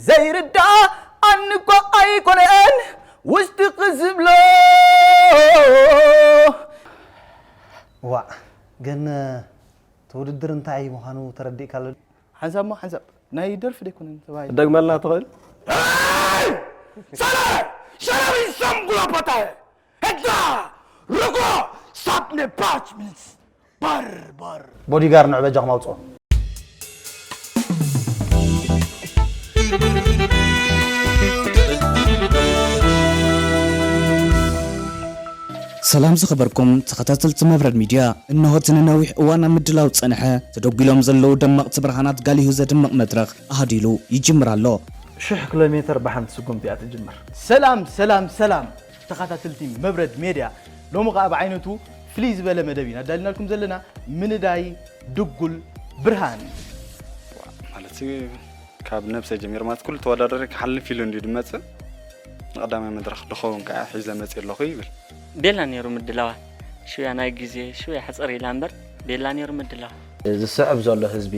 ዘይርዳኣኒ እኮ ኣይኮነን ውሽጥኺ ዝብሎ። ዋዕ ግን እቲ ውድድር እንታይ ምዃኑ ተረዲእካ ኣሎ? ሓንሳብ እሞ ሓንሳብ ናይ ደርፊ ደይኮነን ተባሂሉ። ደግመልና ትኽእል? ሰለ ሸረሪ ሰምጉሎ ቦታየ ህዳ ርጎ ሳብ ኔፓች ሚኒስ ባር ባር ቦዲጋር ንዑ በጃኹም ኣውፅኦ። ሰላም ዝኸበርኩም ተኸታተልቲ መብረድ ሚድያ፣ እንሆ እቲ ንነዊሕ እዋን ኣብ ምድላው ዝጸንሐ ተደጒሎም ዘለዉ ደመቕቲ ብርሃናት ጋሊሁ ዘድምቕ መድረኽ ኣሃዲሉ ይጅምር ኣሎ። ሽሕ ኪሎ ሜትር ብሓንቲ ስጉምቲ እያ ትጅምር። ሰላም ሰላም ሰላም ተኸታተልቲ መብረድ ሜድያ፣ ሎሚ ኸኣ ብዓይነቱ ፍልይ ዝበለ መደብ ኢና ኣዳሊናልኩም ዘለና፣ ምንዳይ ድጉል ብርሃን። ማለት ካብ ነብሰ ጀሚሩ ማለት ኩሉ ተወዳዳሪ ክሓልፍ ኢሉ እንድዩ ዝመጽእ። ንቐዳማይ መድረኽ ድኸውን ከኣ ሒዘ መጽእ ኣለኹ ይብል። ቤላ ነይሩ ምድላዋ። ሽውያ ናይ ግዜ ሽውያ ሕጽር ኢላ እምበር ቤላ ነይሩ ምድላዋ። ዝስዕብ ዘሎ ህዝቢ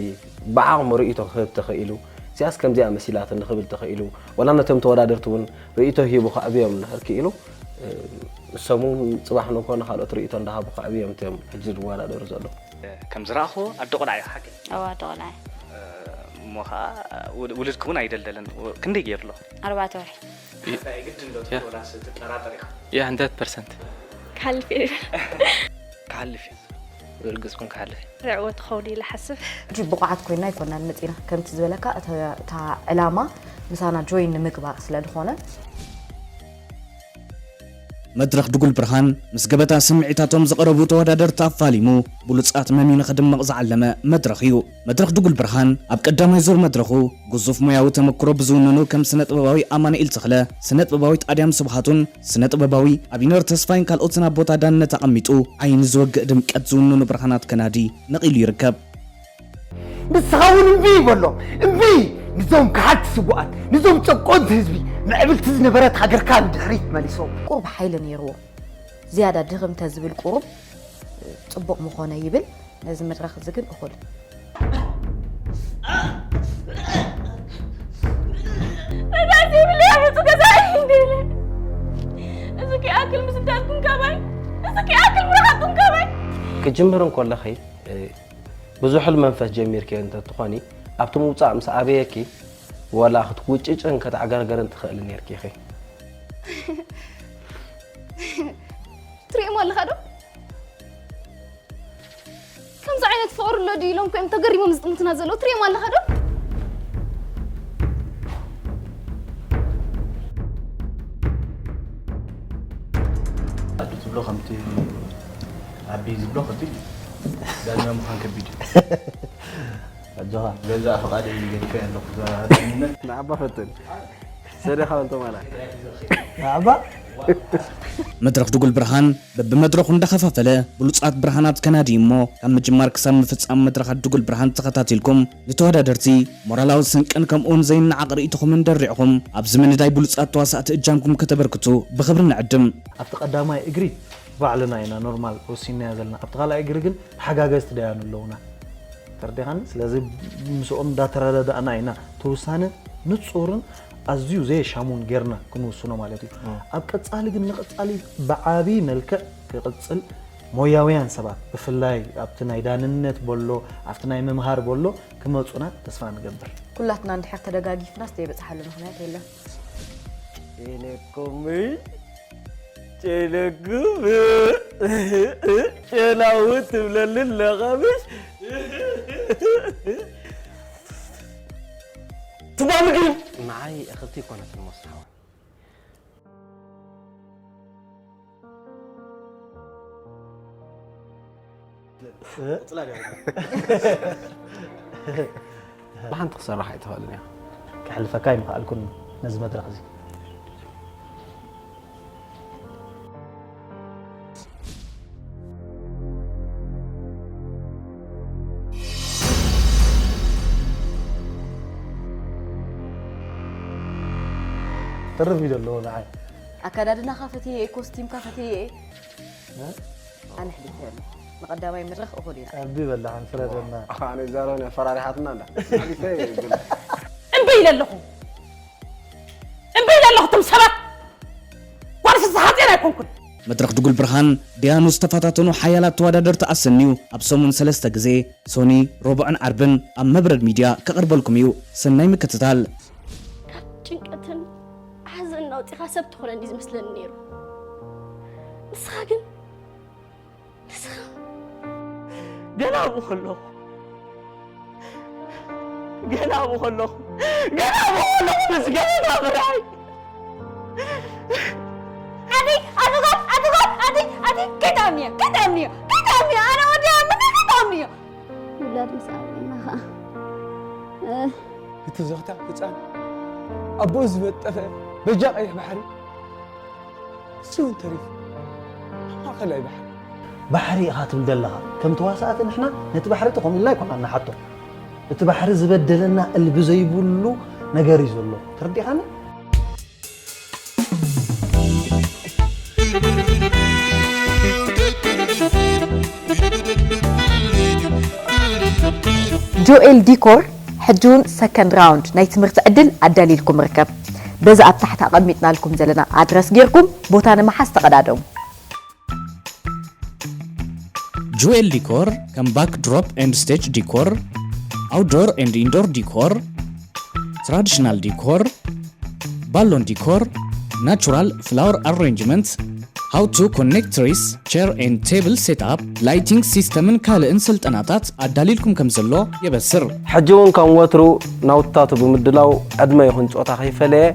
ብዓቕሙ ርእይቶ ክህብ ተኽኢሉ፣ እዚኣስ ከምዚኣ መሲላትኒ ክብል ተኽኢሉ፣ ወላ ነቶም ተወዳደርቲ እውን ርእይቶ ሂቡ ከዕብዮም እንድሕር ክኢሉ፣ ንሶም እውን ጽባሕ ንግሆ ንኻልኦት ርእይቶ እንዳሃቡ ከዕብዮም እዮም ሕጂ ዝወዳደሩ ዘለዉ። ከም ዝረኣኹዎ ኣደ ቆልዓ እዩ ሓቂ? ኣዋ ኣደ ቆልዓ። እሞ ኸዓ ውልድኪ እውን ኣይደልደለን። ክንደይ ገይሩ ኣሎ? ኣርባዕተ ወርሒ። ሓንሳእ የግድን ዶ ትብል ወላስ ትጠራጠር ኢኻ? ያ hundred percent። ክሓልፍ እየ ዝብል። ክሓልፍ እየ ዝብል። ብርግጽ እውን ክሓልፍ እየ። ትዕወት ትኸውን ኢለ እሓስብ። ሕጂ ብቑዓት ኮይንና ኣይኮናን መጺና። ከምቲ ዝበለካ እታ እታ ዕላማ ምሳና join ንምግባር ስለ ዝኾነ። መድረኽ ድጉል ብርሃን ምስ ገበታ ስምዒታቶም ዝቐረቡ ተወዳደርቲ ኣፋሊሙ ብሉጻት መሚኑ ክድምቕ ዝዓለመ መድረኽ እዩ። መድረኽ ድጉል ብርሃን ኣብ ቀዳማይ ዙር መድረኹ ግዙፍ ሞያዊ ተመክሮ ብዝውንኑ ከም ስነ ጥበባዊ ኣማኑኤል ተኽለ፣ ስነ ጥበባዊት ኣድያም ስብሃቱን ስነ ጥበባዊ ኣቢነር ተስፋይን ካልኦትን ኣብ ቦታ ዳንነት ኣቐሚጡ ዓይኒ ዝወግእ ድምቀት ዝውንኑ ብርሃናት ከናዲ ነቒሉ ይርከብ። ንስኻ እውን እምቢ በሎም፣ እምቢ ንዞም ከሓድቲ ስዉኣት፣ ንዞም ጨቆንቲ ህዝቢ፣ ምዕብልቲ ዝነበረት ሃገርካ ንድሕሪት መሊሶም። ቁሩብ ሓይሊ ነይርዎ፣ ዝያዳ ድኽም ተዝብል ቁሩብ ጽቡቕ ምኾነ ይብል። ነዚ መድረኽ እዚ ግን እኹል። ረዳእቲ የብለይ፣ ኣመፁ ገዛይ እንዴለ። እዚ ከይኣክል ምስዳድኩም ካባይ፣ እዚ ከይኣክል ምርሓቕኩም ካባይ። ክጅምር እንኮለኺ ብዝሑል መንፈስ ጀሚርክዮ እንተትኾኒ ኣብቲ ምውፃእ ምስ ኣበየኪ ወላ ክትጉጭጭን ከተዕገርገርን ትኽእሊ ነይርኪ ኢኺ። ትሪእሞ ኣለኻ ዶ? ከምዚ ዓይነት ፍቕሪ ኣሎ ድዩ ኢሎም እኮ እዮም ተገሪሞም ዝጥምቱና ዘለዉ። ትሪኦም ኣለኻ ዶ? ኣዱ ትብሎ ከምቲ ኣቢ ዝብሎ ከቢድ እዩ። ዳኛ ምዃን ከቢድ እዩ። ኣጆኻ። ገዛእ ፍቓደይ ገዲፈ ኣለኹ እዛ ዳኝነት። ንዓባ ፈትን። ሰደኻ በልቶ ማላ። ንዓባ። መድረኽ ድጉል ብርሃን በብመድረኹ እንዳኸፋፈለ ብሉጻት ብርሃናት ከናዲ እሞ ካብ ምጅማር ክሳብ ምፍጻም መድረኻት ድጉል ብርሃን ተኸታቲልኩም ንተወዳደርቲ ሞራላዊ ስንቅን ከምኡውን ዘይነዓቕ ርእይቶኹምን ደሪዕኹም ኣብዚ ምንዳይ ብሉጻት ተዋሳእቲ እጃምኩም ከተበርክቱ ብኽብሪ ንዕድም። ኣብቲ ቀዳማይ እግሪ ባዕልና ኢና ኖርማል ወሲንናዮ ዘለና። ኣብቲ ካልኣይ እግሪ ግን ተሓጋገዝቲ ደያኑ ኣለዉና። ተረዲኻኒ? ስለዚ ምስኦም እንዳተረዳዳእና ኢና እቲ ውሳነ ንጹርን ኣዝዩ ዘየሻሙን ጌርና ክንውስኖ ማለት እዩ። ኣብ ቀጻሊ ግን ንቐጻሊ ብዓቢ መልክዕ ክቕጽል ሞያውያን ሰባት ብፍላይ ኣብቲ ናይ ዳንነት በሎ ኣብቲ ናይ ምምሃር በሎ ክመጹና ተስፋ ንገብር። ኩላትና እንድሕር ተደጋጊፍናስ ዘይበጽሓሉ ምኽንያት የለን። ጨነኩም ጨነኩም ጨናው ትብለኒ ኣለኻ ምሽ ትባምግሩ ንዓይ እኽልቲ ይኮነትን ሞስሓዋ ብሓንቲ ክሰርሕ ኣይትኽእልን እያ። ክሕልፈካ ኣይምኽኣልኩን ነዚ መድረኽ እዚ። ተርፍ እዩ ዘለዎ ንዓይ። ኣካዳድናኻ ፈትየ እየ፣ ኮስቲምካ ፈትየ እየ። ኣነ ሕሊፈ ኣለኹ። ንቐዳማይ መድረኽ እኹል ኢና። ኣቢ በላሓን ፍረደና። ኣነ ዛሮን ኣፈራሪሓትና ኣላ። ሕሊፈ እየ ይብል። እምቢ ኢለ ኣለኹ። ሰባት ጓል ፍስሓ ጤና ኣይኮንኩን። መድረኽ ድጉል ብርሃን ደያኑ ዝተፈታተኑ ሓያላት ተወዳደርቲ ኣሰንዩ ኣብ ሰሙን ሰለስተ ግዜ ሶኒ፣ ረቡዕን ዓርብን ኣብ መብረድ ሚድያ ከቕርበልኩም እዩ። ሰናይ ምክትታል። ካብ ጭንቀትን ሓዘን ኣውፂኻ ሰብ ትኾነኒ ዝመስለኒ ነይሩ። ንስኻ ግን ንስኻ ገና ኣብኡ ከለኹ ገና ኣብኡ ከለኹ ገና ኣብኡ ከለኹ ምስ ገና ብርዓይ ኣቲ ኣቱጋት ኣቱጋት ኣቲ ኣቲ ከይትኣምንዮ ከይትኣምንዮ ከይትኣምንዮ ኣነ ወዲያ ምንታይ ከይትኣምንዮ ውላድ ምስ ኣብና ኸዓ እቲ ዘኽታም ህፃን ኣቦኡ ዝበጠፈ በጃ ቀይሕ ባሕሪ እሱ እውን ተሪፉ ኣብ ማእኸላይ ባሕሪ ባሕሪ ኢኻ ትብል ዘለኻ ከም ተዋሳእቲ ንሕና ነቲ ባሕሪ እቲ ከምኡ ኢልና ኣይኮና ንሓቶ እቲ ባሕሪ ዝበደለና እልቢ ዘይብሉ ነገር እዩ ዘሎ ተረዲኻኒ ጆኤል ዲኮር ሕጂ እውን ሰከንድ ራውንድ ናይ ትምህርቲ ዕድል ኣዳሊልኩም ርከብ። በዚ ኣብ ታሕቲ ኣቐሚጥናልኩም ዘለና ኣድረስ ጌርኩም ቦታ ንምሓዝ ተቐዳደሙ። ጁኤል ዲኮር ከም ባክ ድሮፕ ኤንድ ስቴጅ ዲኮር፣ ኣውትዶር ኤንድ ኢንዶር ዲኮር፣ ትራዲሽናል ዲኮር፣ ባሎን ዲኮር፣ ናቹራል ፍላወር ኣሬንጅመንት፣ how to connect trees፣ chair and table setup፣ lighting system ን ካልእን ስልጠናታት ኣዳሊልኩም ከም ዘሎ የበስር። ሕጂ እውን ከም ወትሩ ናውትታቱ ብምድላው ዕድመ ይኹን ጾታ ከይፈለየ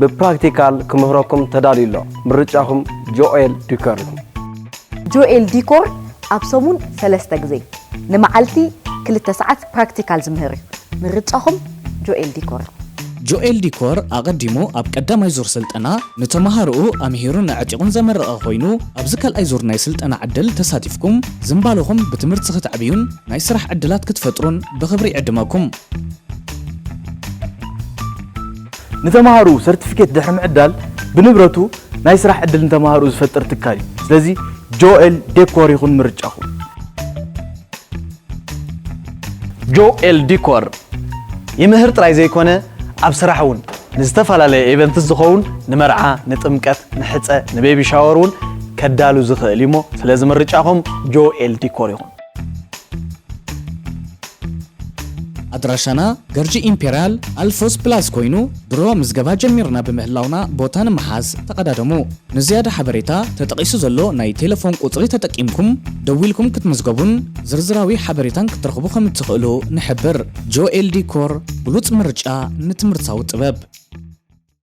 ብፕራክቲካል ክምህረኩም ተዳልዩ ኣሎ። ምርጫኹም ጆኤል ዲኮር ይኹን። ጆኤል ዲኮር ኣብ ሰሙን ሰለስተ ግዜ ንመዓልቲ ክልተ ሰዓት ፕራክቲካል ዝምህር እዩ። ምርጫኹም ጆኤል ዲኮር። ጆኤል ዲኮር ኣቐዲሙ ኣብ ቀዳማይ ዙር ስልጠና ንተመሃሮኡ ኣምሂሩን ኣዕጢቑን ዘመረቐ ኮይኑ ኣብዚ ካልኣይ ዙር ናይ ስልጠና ዕድል ተሳቲፍኩም ዝንባለኹም ብትምህርቲ ክተዕብዩን ናይ ስራሕ ዕድላት ክትፈጥሩን ብኽብሪ ይዕድመኩም። ንተምሃርኡ ሰርቲፊኬት ድሕሪ ምዕዳል ብንብረቱ ናይ ስራሕ ዕድል ንተምሃርኡ ዝፈጥር ትካል እዩ። ስለዚ ጆኤል ዴኮር ይኹን ምርጫኹም። ጆኤል ዲኮር ይምህር ጥራይ ዘይኮነ ኣብ ስራሕ እውን ንዝተፈላለየ ኢቨንትስ ዝኸውን ንመርዓ፣ ንጥምቀት፣ ንሕፀ፣ ንቤቢ ሻወር እውን ከዳሉ ዝኽእል እዩሞ ስለዚ ምርጫኹም ጆኤል ዲኮር ይኹን። ኣድራሻና ገርጂ ኢምፔርያል ኣልፎስ ፕላስ ኮይኑ ድሮ ምዝገባ ጀሚርና ብምህላውና ቦታ ንምሓዝ ተቐዳደሙ። ንዝያዳ ሓበሬታ ተጠቒሱ ዘሎ ናይ ቴለፎን ቁጽሪ ተጠቂምኩም ደዊልኩም ክትምዝገቡን ዝርዝራዊ ሓበሬታን ክትረኽቡ ከም እትኽእሉ ንሕብር። ጆኤል ዲኮር ብሉጽ ምርጫ ንትምህርታዊ ጥበብ።